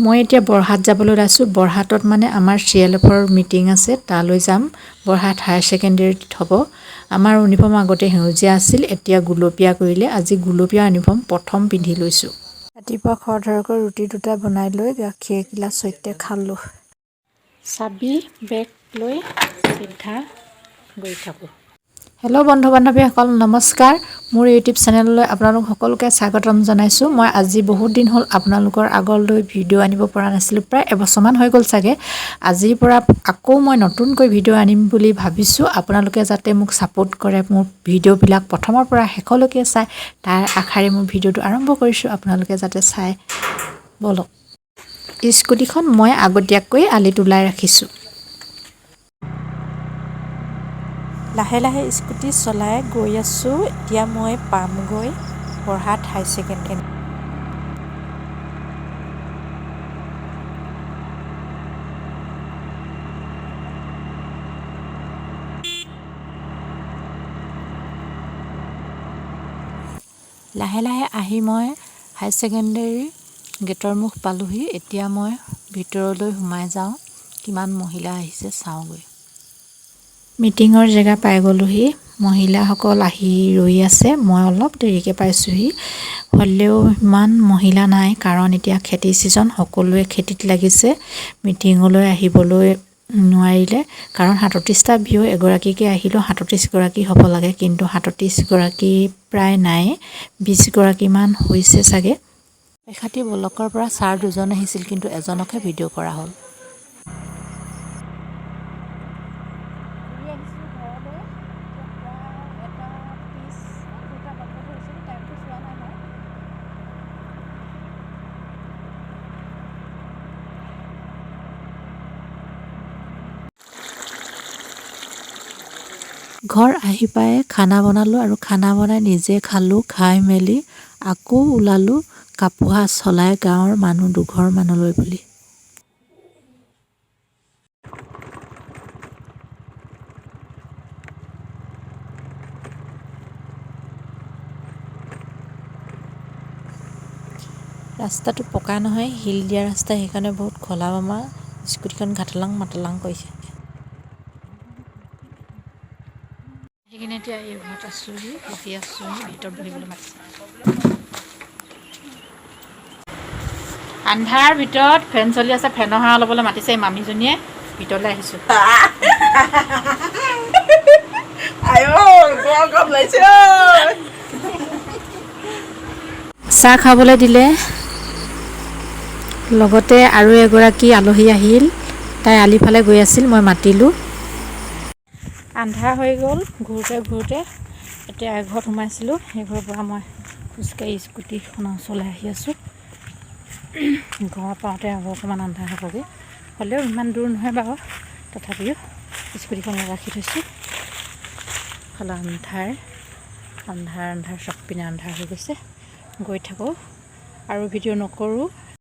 মই এতিয়া বৰহাট যাবলৈ ওলাইছোঁ। বৰহাটত মানে আমাৰ চি.এল.এফৰ মিটিং আছে, তালৈ যাম। বৰহাট হায়াৰ ছেকেণ্ডেৰীত হ'ব। আমাৰ ইউনিফৰ্ম আগতে সেউজীয়া আছিল, এতিয়া গুলপীয়া কৰিলে। আজি গুলপীয়া ইউনিফৰ্ম প্ৰথম পিন্ধি লৈছোঁ। ৰাতিপুৱা খৰধৰকৈ ৰুটি দুটা বনাই লৈ গাখীৰ এগিলাচ সৈতে খালোঁ। চাবি বেগ লৈ চিধা গৈ থাকোঁ। হেল্ল' বন্ধু বান্ধৱীসকল, নমস্কাৰ। মোৰ ইউটিউব চেনেললৈ আপোনালোক সকলোকে স্বাগতম জনাইছোঁ। মই আজি বহুত দিন হ'ল আপোনালোকৰ আগলৈ ভিডিঅ' আনিব পৰা নাছিলোঁ, প্ৰায় এবছৰমান হৈ গ'ল চাগে। আজিৰ পৰা আকৌ মই নতুনকৈ ভিডিঅ' আনিম বুলি ভাবিছোঁ। আপোনালোকে যাতে মোক ছাপোৰ্ট কৰে, মোৰ ভিডিঅ'বিলাক প্ৰথমৰ পৰা শেষলৈকে চাই, তাৰ আশাৰে মোৰ ভিডিঅ'টো আৰম্ভ কৰিছোঁ। আপোনালোকে যাতে চাই। ব'লক, স্কুটিখন মই আগতীয়াকৈ আলিত ওলাই ৰাখিছোঁ। লাহে লাহে স্কুটি চলাই গৈ আছোঁ। এতিয়া মই পামগৈ বৰহাট হাই ছেকেণ্ডেৰী। লাহে লাহে আহি মই হাই ছেকেণ্ডেৰী গেটৰ মুখ পালোহি। এতিয়া মই ভিতৰলৈ সোমাই যাওঁ। কিমান মহিলা আহিছে চাওঁগৈ। মিটিঙৰ জেগা পাই গ'লোহি। মহিলাসকল আহি ৰৈ আছে। মই অলপ দেৰিকৈ পাইছোঁহি। হ'লেও ইমান মহিলা নাই, কাৰণ এতিয়া খেতি ছিজন, সকলোৱে খেতিত লাগিছে। মিটিঙলৈ আহিবলৈ নোৱাৰিলে, কাৰণ 37টা ভিঅ' এগৰাকীকৈ আহিলেও 37গৰাকী হ'ব লাগে, কিন্তু 37গৰাকী প্ৰায় নাই, 20গৰাকীমান হৈছে চাগে। এখাতি ব্লকৰ পৰা ছাৰ দুজন আহিছিল, কিন্তু এজনকহে ভিডিঅ' কৰা হ'ল। ঘূৰি আহিছোঁ ঘৰলৈ। এতিয়া প্ৰায় 1:30, 2টা বাজিব ধৰিছে। টাইমটো চোৱা নাই মই। ঘৰ আহি পাই খানা বনালোঁ আৰু খানা বনাই নিজে খালোঁ। খাই মেলি আকৌ ওলালোঁ কাপোহা চলাই গাঁৱৰ মানুহ দুঘৰ মানলৈ বুলি। ৰাস্তাটো পকা নহয়, শিল দিয়া ৰাস্তা, সেইকাৰণে বহুত খলা বমা। স্কুটিখন ঘাটলাং মাটলাং কৰিছে। আহি কিনে এতিয়া এই ঘৰত আছোঁহি, বহি আছোঁহি। ভিতৰত বহিবলৈ মাতিছে। আন্ধাৰ ভিতৰত ফেন চলি আছে, ফেনৰ হাৱা ল'বলৈ মাতিছে এই মামীজনীয়ে। ভিতৰলৈ আহিছোঁ। আই ঐ, বৰ গৰম লাগিছে ঐ। চাহ খাবলৈ দিলে। লগতে আৰু এগৰাকী আলহী আহিল। তাই আলিফালে গৈ আছিল, মই মাতিলোঁ। আন্ধাৰ হৈ গ'ল ঘূৰোতে ঘূৰোতে। এতিয়া এঘৰত সোমাইছিলোঁ, সেই ঘৰৰ পৰা মই খোজকাঢ়ি স্কুটিখনৰ ওচৰলৈ আহি আছোঁ। ঘৰ পাওঁতে আৰু অকণমান আন্ধাৰ হ'বগৈ। হ'লেও ইমান দূৰ নহয় বাৰু, তথাপিও স্কুটিখন ৰাখি থৈছোঁ। ফালে আন্ধাৰ আন্ধাৰ আন্ধাৰ, চব পিনে আন্ধাৰ হৈ গৈছে। গৈ থাকোঁ আৰু ভিডিঅ' নকৰোঁ।